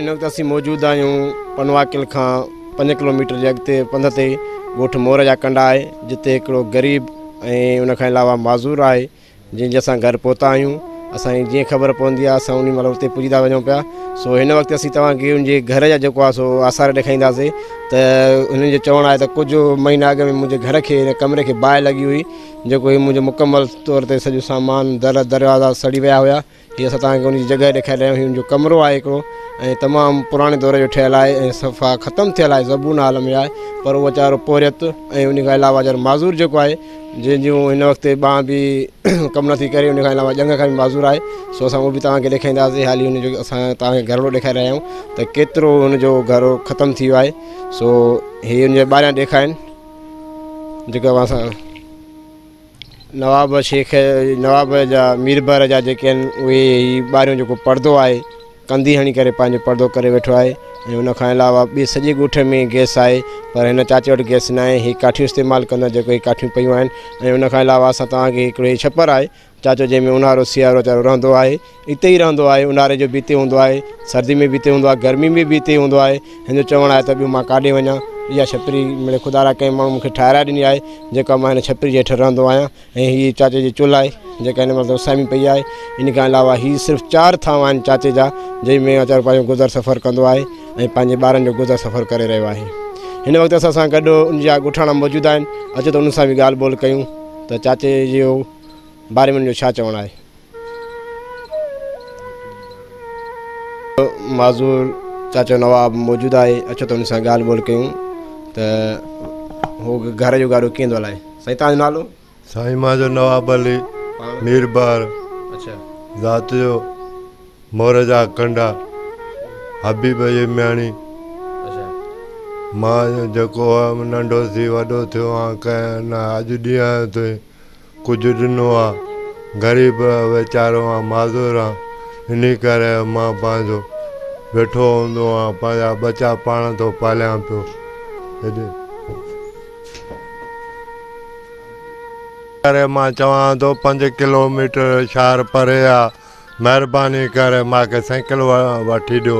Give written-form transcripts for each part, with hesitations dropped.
هن وقت اسين موجود آهيون پنوعاقل کان 5 ڪلوميٽر جي اڳتي پنڌ تي ڳوٺ مور جا ڪنڊا آهي، جتي هڪڙو غريب ۽ ان کان علاوه معذور آهي، جنهن جي اسان گهر پهتا آهيون. اسان کي جيئن خبر پوندي آهي اسان انهي مهل اتي پڄي ٿا وڃون پيا. سو هن وقت اسين توهان کي ان جي گهر جا جيڪو آهي سو آثار ڏيکارينداسين. ته هنن جو چوڻ آهي ته ڪجهه مهينا اڳ ۾ منهنجي گهر کي هن ڪمري کي باهه لڳي هئي، جيڪو هي منهنجو مڪمل طور تي سڄو سامان در دروازا سڙي ويا هيا. هي اسان توهان کي ان جي جڳهه ڏيکاري رهيا آهيون. هي ان جو ڪمرو آهي هڪڙو ۽ تمام پراڻي دور جو ٺهيل آهي ۽ صفا ختم ٿيل آهي، زبون حال ۾ آهي. پر اهو ويچارو پورهيت ۽ ان کان علاوه ويچارو معذور جيڪو آهي، جنهن جون هن وقت ٻانهن به ڪم نٿي ڪري، ان کان علاوه ڄنگهه کان به معذور آهي. سو اسان اهو به توهان کي ڏيکارينداسين. حالي هن جو اسان توهان کي گهرڙو ڏيکاري رهيا آهيون ته ڪيترو هن جو گهر ختم ٿي ويو آهي. سو هي ان جا ٻاهريان ڏيک آهن جيڪو اوهان سان نواب شيخ نواب جا ميربحر جا جيڪي آهن اهي هي ٻاهريون جيڪو پردو آهي ڪنڌي هڻي ڪري پنهنجو پردو ڪري ويٺو آهي. ۽ ان کان علاوه ٻي سڄي ڳوٺ ۾ گئس آهي پر هن چاچي وٽ گئس نه آهي. هي ڪاٺيون استعمال ڪندو آهي، جيڪو هي ڪاٺيون پيون آهن. ۽ ان کان علاوه اسان توهان کي هڪڙو هي ڇپر آهي چاچو، جنهن ۾ اونهارو سيارو ويچارو رهندو آهي، اتي ئي رهندو آهي. اونهاري جو به اتي هوندو آهي، سردي ۾ به اتي هوندو آهي، گرمي ۾ به اتي ئي هوندو آهي. هن جو چوڻ آهي ته ٻيو مان ڪاڏي وڃان، اها ڇپري مڙئي خدا را ڪنهن ماڻهو مون کي ٺاهرائي ڏني آهي، جيڪا مان هن ڇپري جي هيٺ رهندو آهيان. ۽ هي چاچي جي چلهه آهي جيڪا هن مهل اسامي پئي آهي. ان کان علاوه هي صرف 4 ٿانو آهن چاچي جا، جنهن ۾ ويچارو پنهنجو گذر سفر ڪندو آهي ۽ پنهنجي ٻارن جو گذر سفر ڪري رهيو آهي. هن وقت اسان سان گڏ ان جا ڳوٺاڻا موجود آهن، اچو ته انهن سان به ڳالهه ٻولهه ڪيون ته چاچي جو باري ۾ ان جو ڇا چوڻ آهي. معذور چاچو نواب موجود آهي، اچو ته ان سان ڳالهه ٻولهه ڪيون ته هو گهر جو گاڏو ڪيئن ٿو هلائي. سائين توهان جو نالو؟ سائين منهنجو نواب علي ميربحر. اڇا. ذات جو مور جا ڪنڊا، حبيب جي مياڻي. اڇا. مان جيڪو هيم ننڍو ٿي وڏو ٿيو آهيان، ڪنهن نه اڄ ڏينهن تائين ڪجهه ڏنو آ. غريب ويچارو آن، معذور آن، انهي ڪري مان پنهنجو ويٺو هوندو آن، پنهنجا ٻچا پاڻ ٿو پاليان پيو. هيڏي ڪري مان چوان ٿو 5 ڪلو ميٽر شهر پري آ، مهرباني ڪري مان کي سائيڪل وٺي ڏيو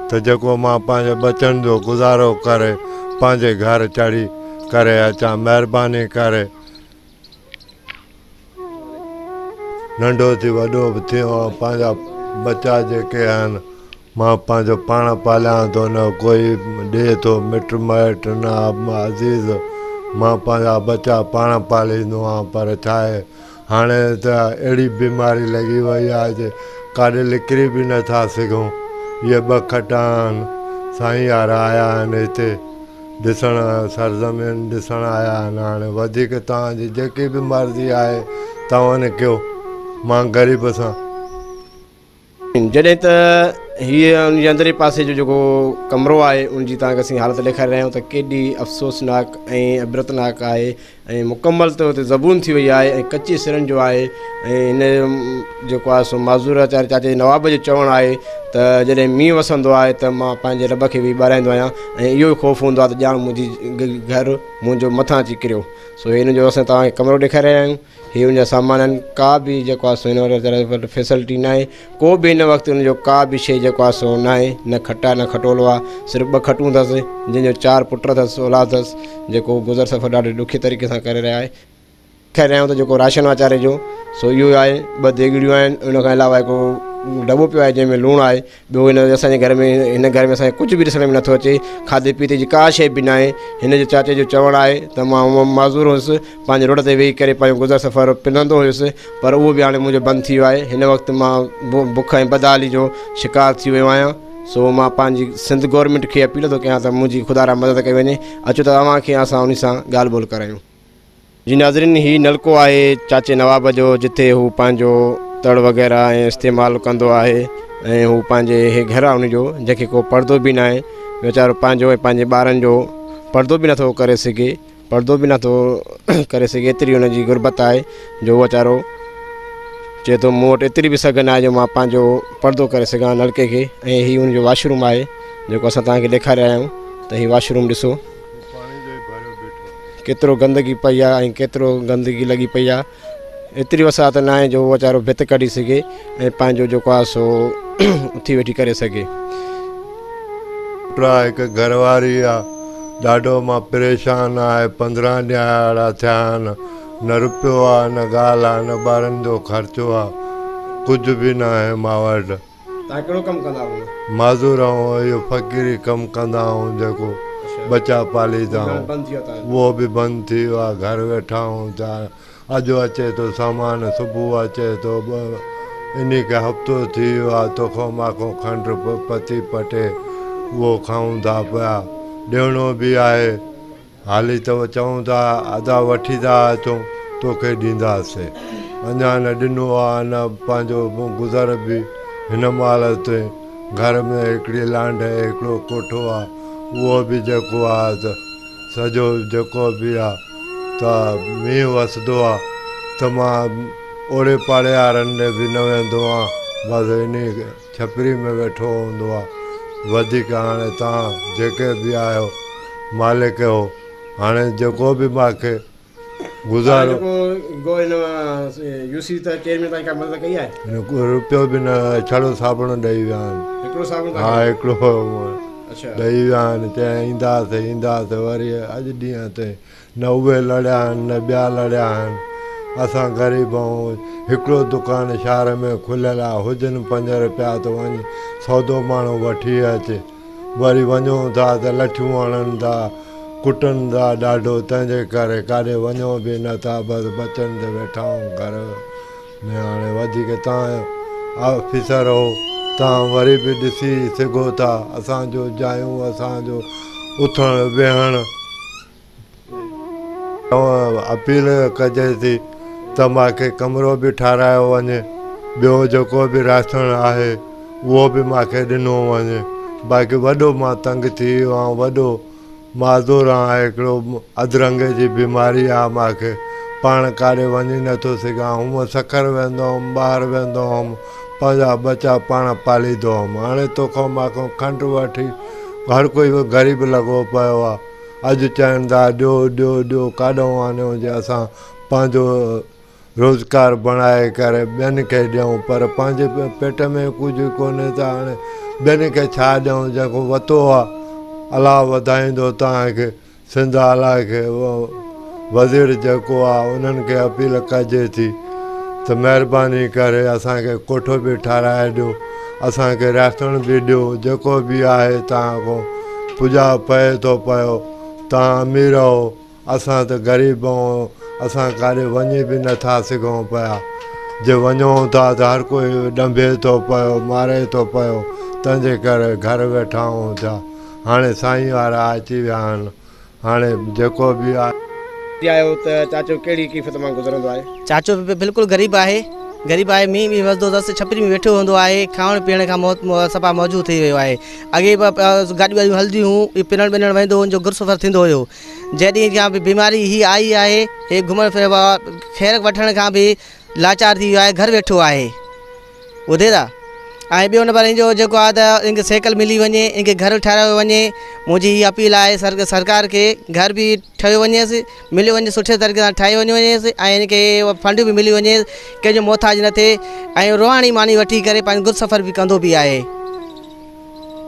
ته جيڪو مان پنهنجي ٻچن جو گذارو ڪري پنهنجي گهر چڙهي ڪري اچان. مهرباني ڪري. ننڍو ٿي وڏو به ٿيو آهيان، پنهنجا ٻچا جيڪي آهن مان پنهنجو پاڻ پاليان ٿو، نه ڪوئي ڏئي ٿو مٽ مائٽ نه عزيز، مان پنهنجا ٻچا پاڻ پاليندو آهيان. پر ڇا آهي هاڻي ته اهڙي بيماري لڳي وئي آهي جي ڪاڏي نڪري به نٿا سگهون. اهي 2 کٽا آهن، سائين يار آيا آهن هتي ڏسڻ، سرزمين ڏسڻ آيا آهن. هاڻي وڌيڪ توهان جي جيڪي به مرضي آهي توهان ڪيو، مان غريب سان. جڏهن ته هيء ان جي اندرين پاسي جو جيڪو ڪمرو آهي ان جي توهان کي اسين حالت ڏيکاري رهيا آهيون ته ڪيڏي افسوسناڪ ۽ عبرتناڪ آهي ۽ مڪمل طور تي زبون ٿي وئي آهي ۽ ڪچي سرن جو آهي. ۽ هن جيڪو آهي سو معذور ويچاري چاچي نواب جو چوڻ آهي ته جڏهن مينهن وسندو آهي ته مان پنهنجي رب کي به ٻارائيندو آهيان ۽ اهو ئي خوف هوندو آهي ته ڄاڻ منهنجي گهر منهنجو مٿان اچي ڪريو. سو هن جو اسان توهان کي ڪمرو ڏيکاري رهيا آهيون. هي ان جا سامان آهن، ڪا به جيڪو آهي سو هن وٽ فيسلٽي ناهي، ڪو به هن وقت ان جو ڪا به شيء جيڪو آهي سو ناهي، نه کٽ آهي نه کٽولو آهي، صرف 2 کٽون اٿس، جنهن جو 4 پٽ اٿس، اولاد اٿس، جيڪو گذر سفر ڏاڍي ڏکي طريقي سان ڪري رهيا آهي. ڏيکاري رهيا آهيون ته جيڪو راشن ويچاري جو سو اهو ئي آهي، 2 ديڳڙيون آهن، ان کان علاوه هڪ ڊٻو پيو آهي جنهن ۾ لوڻ آهي. ٻيو هن اسان جي گهر ۾ هن گهر ۾ اسان کي ڪجهه به ڏسڻ ۾ نٿو اچي، کاڌي پيتي جي ڪا شيء به ناهي. هن جي چاچي جو چوڻ آهي ته مان معذور هيس، پنهنجي روڊ تي ويهي ڪري پنهنجو گذر سفر پنندو هيس، پر اهو به هاڻي منهنجو بند ٿي ويو آهي. هن وقت مان بک ۽ بدحالي جو شڪار ٿي ويو آهيان. سو مان پنهنجي سنڌ گورنمينٽ کي اپيل ٿو ڪيان ته منهنجي خدا را مدد ڪئي وڃي. اچو ته اوهان کي اسان انهي سان ڳالهه ٻولهه ڪرايون. جي ناظرين هي نلڪو آهي چاچي نواب جو، جتي هو پنهنجو تڙ وغيره ۽ استعمال ڪندو آهي ۽ هو پنهنجي هي گهر آهي ان جو، جنهن کي ڪو پردو به ناهي، ويچارو پنهنجو ۽ پنهنجي ٻارن جو پردو به نٿو ڪري سگهي، پردو به نٿو ڪري سگهي، ايتري هن جي غربت آهي جو هو ويچارو چئي ٿو مون وٽ ايتري به سگهه ناهي جو مان پنهنجو پردو ڪري سگهان نلڪي کي. ۽ هي ان جو واش روم آهي جيڪو اسان توهان کي ڏيکاري رهيا آهيون ته هي واش روم ڏسو ڪيترو گندگي پئي آهي ۽ ڪيترو گندگي لڳي پئي آهي. ايتري وسعت ناهي جو هو ويچارو ڀت ڪڍي سگهي ۽ پنهنجو جيڪو آهي سو اٿي ويٺي ڪري سگهي. پٽ آ، هڪ گهر واري آ. ڏاڍو مان پريشان آهي. 15 ڏهاڙا ٿيا آهن، نه رپيو آ، نه ڳالهه آ، نه ٻارن جو خرچو آ، ڪجهه به نه آهي مان وٽ. توهان ڪهڙو ڪم ڪندا آهيو؟ معذور آهيون، اهو فقيري ڪم ڪندا آهيون، جيڪو ٻچا پاليندا آهيون، اهو به بند ٿي ويو آهي. گهر ويٺا آهيون ته اڄ اچي ٿو سامان، صبح اچي ٿو. انهي کي هفتو ٿي ويو آهي. توکان ماکون کنڊ پتي پٽي اهو کائون ٿا پيا. ڏيڻو به آهي، حالي ته چئون ٿا ادا وٺي ٿا اچون، توکي ڏينداسين. اڃا نه ڏنو آ، نه پنهنجو گذر به هن مهل تائين. گهر ۾ هڪڙي لانڍ ۽ هڪڙو ڪوٺو آ، اهو به جيڪو آ ته سڄو جيڪو به آ ته مينهن وسندو آ ته مان اوڙي پاڙي وارن ڏي به نه ويندو آهيان، بس انهي ڇپري ۾ ويٺو هوندو آ. وڌيڪ هاڻي توهان جيڪي به آهيو مالڪ هو، هاڻي جيڪو به ماکي گذارو. يو سي ته چيئرمين تائين ڪا مدد ڪئي آهي؟ رپيو به نه، ڇڙو صابڻ ڏئي ويا آهن. هڪڙو صابڻ؟ ها، هڪڙو ڏئي ويا آهن. چيائين اينداسين اينداسين، وري اڄ ڏينهن تائين نه اهي لڙيا آهن نه ٻيا لڙيا آهن. اسان غريب آهيون. هڪڙو دڪان شهر ۾ کليل آهي، هجن 5 رپيا ته وڃي سودو ماڻهو وٺي اچي. وري وڃون ٿا ته لٺيون هڻن ٿا، ڪٽن ٿا ڏاڍو، تنهن جي ڪري ڪاڏي وڃون به نٿا، بس ٻچن تي ويٺا آهيون گهر ۾. هاڻي وڌيڪ توهان آفيسر هو، توهان وري به ڏسي سگهو ٿا اسان جو جايون، اسان جو اٿڻ ويهڻ. اپيل ڪجي ٿي ته مانکي ڪمرو به ٺارايو وڃي، ٻيو جيڪو به راشڻ آهي اهو به مانکي ڏنو وڃي. باقي وڏو مان تنگ ٿي ويو آهيان، وڏو معذور آهيان. هڪڙو اڌرنگ جي بيماري آهي مانکي، پاڻ ڪاڏي وڃي نٿو سگهان. هونئن سکر ويندو هئم، ٻاهر ويندو هئم، پنهنجا ٻچا پاڻ پاليندو هئم. هاڻي توکان ماکان کنڊ وٺي هر ڪوئي غريب لڳو پيو آهي. اڄ چون ٿا ڏيو ڏيو ڏيو، ڪاڏون آڻيون جي اسان پنهنجو روزگار بڻائي ڪري ٻين کي ڏيون، پر پنهنجي پيٽ ۾ ڪجهه ڪونهي ته هاڻي ٻين کي ڇا ڏيون؟ جيڪو وتو آهي الله وڌائيندو توهان کي. سنڌ اعليٰ کي، وزير جيڪو آهي انهن کي اپيل ڪجي ٿي ته مهرباني ڪري اسان کي ڪوٺو به ٺاراهي ڏيو، اسان کي راشڻ به ڏيو، جيڪو به آهي توهان کان پڄا پئي ٿو پيو. توهان امير هو، اسان ته غريب آهيون. اسان ڪاڏي وڃي به نٿا سگهون پيا. جي وڃون ٿا ته هر ڪوئي ڏنڀي ٿو پيو، ماري ٿو پيو، تنهن جي ڪري گهر ويٺا آهيون ٿيا. هاڻي سائين وارا اچي ويا آهن، هاڻي جيڪو به آهي. آيو ته چاچو ڪهڙي ڪيفيت مان گذرندو آهي؟ چاچو بلڪل غريب آهي، غريب آهي. مينهن به وسندو اٿس، ڇپري ۾ ويٺو هوندو آهي. کائڻ پيئڻ کان موت صفا موجود ٿي ويو آهي. اڳي به گاڏيون واڏيون هلنديون هيون، پنڻ ٻنڻ ويندو هو، ان جو گهر سفر ٿيندو هيو. جنهن ڏينهن کان به بيماري هي آئي آهي، هي گهمڻ ڦرڻ خير وٺڻ کان به لاچار ٿي ويو آهي، گهر ويٺو آهي. ٻڌي ٿا. ۽ ٻيو نمبر ان جو جيڪو آهي ته ان کي سائيڪل ملي وڃي، ان کي گهر ٺهرايو وڃي. منهنجي هي اپيل آهي سرڪار کي، گهر به ٺهيو وڃيس، مليو وڃي، سٺي طريقي سان ٺاهيو وڃيس ۽ ان کي فنڊ به ملي وڃي، ڪنهن جو محتاج نه ٿئي ۽ روحاني ماني وٺي ڪري پنهنجو گذر سفر به ڪندو به آهي.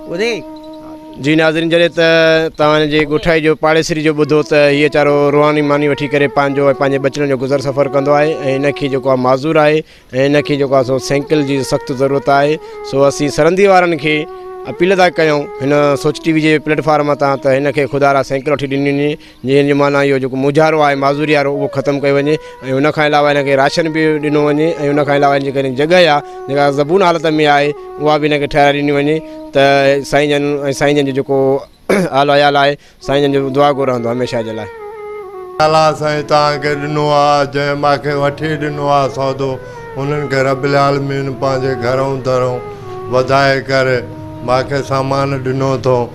ٻڌي. جي ناظرين، جڏهن ته توهان جي ڳوٺائي جو پاڙيسري جو ٻڌو ته هي ويچارو روحاني ماني وٺي ڪري پنهنجو ۽ پنهنجي ٻچڙن جو گذر سفر ڪندو آهي ۽ هن کي جيڪو آهي معذور آهي ۽ هن کي جيڪو آهي سو سائيڪل جي سخت ضرورت آهي. سو اسين سرندي وارن کي اپيل ٿا ڪيون هن سوچ ٽي وي جي پليٽ فارم تان ته هن کي خدا را سائيڪل وٺي ڏني وڃي، جنهن جو معنيٰ اهو جيڪو مونجهارو آهي معذوري وارو اهو ختم ڪيو وڃي ۽ ان کان علاوه هن کي راشن به ڏنو وڃي ۽ ان کان علاوه هن جي جيڪڏهن جڳهه آهي جيڪا زبون حالت ۾ آهي اها به هن کي ٺهرائي ڏني وڃي ته سائين جن ۽ سائين جن جو جيڪو آل عيال آهي سائين جن جو دعا گو رهندو هميشه جي لاء. الله سائين توهان کي ڏنو آ، جنهن مان کي وٺي ڏنو آ سودو، انهن کي رب العالمين پنهنجي گهرئون درئون وڌائي ڪري مان کي سامان ڏنو اٿئون.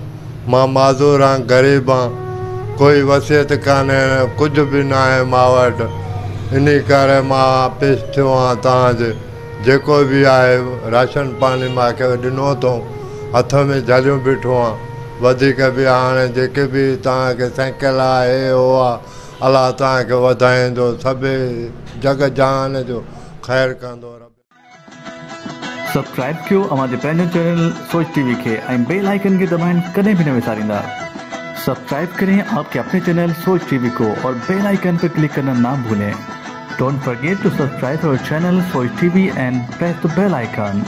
مان معذور آن، غريب آن، ڪوئي وصيت ڪانهي، ڪجهه به ناهي مان وٽ، انهي ڪري مان پيش ٿيو آن توهان جي. جيڪو به آهي راشن پاڻي مان کي ڏنو اٿئون، هٿ ۾ جهليون بيٺو آن. وڌيڪ به هاڻي جيڪي به توهان کي سائيڪل آهي هو آ، الله توهان کي وڌائيندو، سڀ جڳ جهان جو خير ڪندو رب. सब्सक्राइब कयो अव्हां जे पंहिंजो चैनल सोच टीवी खे ऐं बेल आइकन खे दबाइण कॾहिं बि न विसारींदा। सब्सक्राइब करें आपके अपने चैनल सोच टीवी को और बेल आइकन पर क्लिक करना ना भूलें। Don't forget to subscribe our channel Soch TV and press the bell icon.